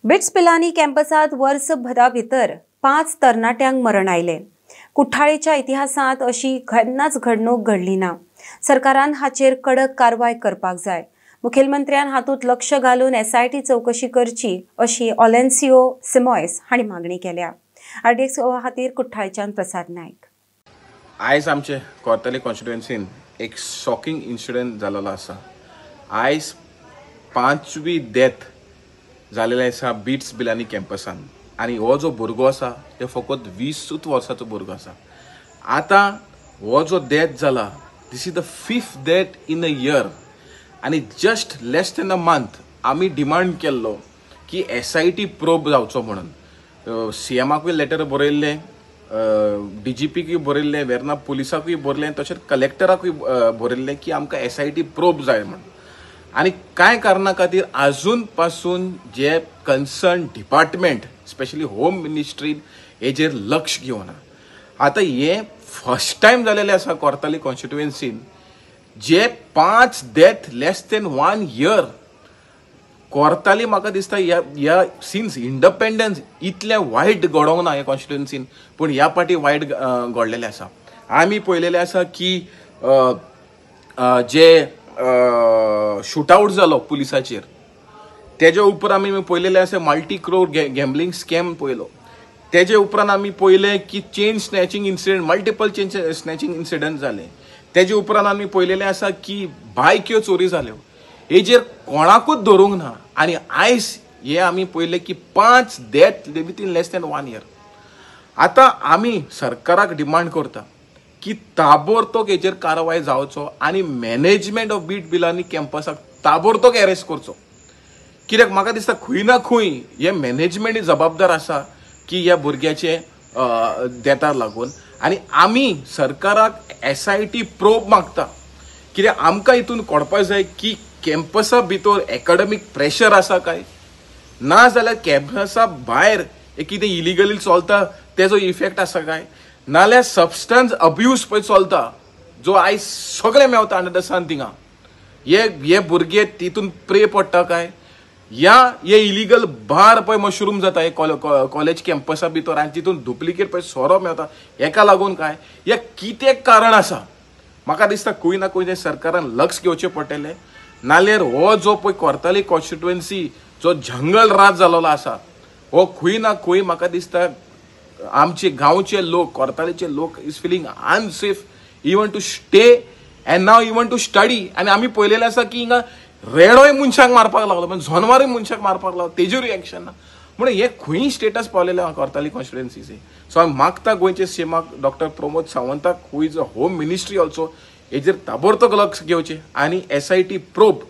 Bits Pilani कॅम्पसात वर्सभरा भितर 5 तरणाट्यांक मरण आयलें। कुठ्ठाळेच्या इतिहासांत अशी केन्नाच घडणूक घडली ना। सरकारान हाचेर कडक कारवाय करपाक जाय। मुखेलमंत्र्यान हातूंत लक्ष घालून एसआयटी चौकशी करची अशी ऑलेन्सियो सिमॉयस हांणी मागणी केल्या। आरडीएक्स खातीर कुठ्ठाळेच्यान प्रसाद नायक। आयज आमचे कोर्ताली कॉन्स्टिट्युएन्सीन एक शॉकिंग इन्सिडंट जालेलो आसा। आयज 5वी डेथ जालेले आसा बिट्स बिलानी कॅम्पसान आनी हो जो भुरगो आसा ते फकत 20 वर्साचो भुरगो आसा। आतां हो जो डेथ जाला this is the 5th death in a year आनी just less than a month आमी डिमांड केल्लो की एसआयटी प्रोब जावचो म्हणून। सीएमाकूय लेटर बरयल्लें, डीजीपीकूय बरयल्लें, वेर्ना पुलिसाकूय बरयलें, तशेंच कलेक्टराकूय बरयल्लें की आमकां एसआयटी प्रोब जाय म्हणून। आनी कांय कारणा खातीर आजून पासून जे कन्सर्न डिपार्टमेंट स्पेशली होम मिनिस्ट्रीन हेजेर लक्ष घेवना। आतां हें फर्स्ट टायम जालेलें आसा कोर्ताली कॉन्स्टिट्युएन्सीन जे 5 death less than 1 year. Cortalim म्हाका दिसता ह्या सिन्स इंडिपेंडन्स इतलें वायट घडोवंक ना ह्या कॉन्स्टिट्युएन्सीन, पूण ह्या पाटी वायट घडलेलें आसा। आमी पळयलेलें आसा की जे शूटआउट जालो पुलिसाचेर तेजे उपरांत आमी पळयलेलें आसा मल्टी क्रोर गॅम्बलिंग स्कॅम पळयलो। तेजे उपरांत आमी पळयलें की chain snatching incident, multiple chain snatching incident जाले। तेजे उपरांत आमी पळयलेलें आसा की बायक्यो चोरी जाल्यो। हेजेर कोणाकूच धरूंक ना आनी आयज हे आमी पळयलें की 5 death within less than 1 year. आतां आमी सरकाराक डिमांड करता की ताबडतोब हेजेर कारवाय जावचो आनी मॅनेजमेंट ऑफ बीट बिलानी कॅम्पसाक ताबडतोब अरेस्ट करचो। कित्याक म्हाका दिसता खंय ना खंय हे मॅनेजमेंट जबाबदार आसा की ह्या भुरग्याचे डेथाक लागून। आनी आमी सरकाराक एसआयटी प्रोब मागता कित्याक आमकां हितून कळपाक जाय की कॅम्पसा भितर एकाडेमीक प्रेशर आसा काय ना जाल्यार कॅम्पसा भायर कितें इलिगली चलता तेजो इफेक्ट आसा काय, नाल्यार सबस्टन्स अब्यूज पळय चलता जो आयज सगळें मेवता अंडर the सन थिंगा हे भुरगे तितून प्रे पडटा काय, या हे इलिगल बार पळय मशरूम जाता हे कॉलेज कॅम्पसा भितर आनी तितून डुप्लिकेट पळय सोरो मेवता हेका लागून काय, हे कितें कारण आसा। म्हाका दिसता खंय ना खंय सरकारान लक्ष घेवचें पडटलें, नाल्यार हो जो पळय कोर्ताली कॉन्स्टिट्युएन्सी जो जंगल राज जाल्लो आसा हो खंय ना खंय म्हाका दिसता आमचे गांवचे लोक कोर्तालीचे लोक is feeling unsafe even to stay and now even to study. आनी आमी पळयलेलें आसा की हिंगा रेडोय मनशाक मारपाक लागलो, पण जनवारूय मनशाक मारपाक लागलो, तेजेरूय एक्शन ना। म्हणून हे खंय स्टेटस पावलेलें आहा कोर्ताली कॉन्स्टिट्युएन्सीचे। सो हांव मागता गोंयचे सीएमाक डॉक्टर प्रमोद सावंताक who is a home ministry also हेजेर ताबडतोब लक्ष घेवचें आनी एसआयटी प्रोब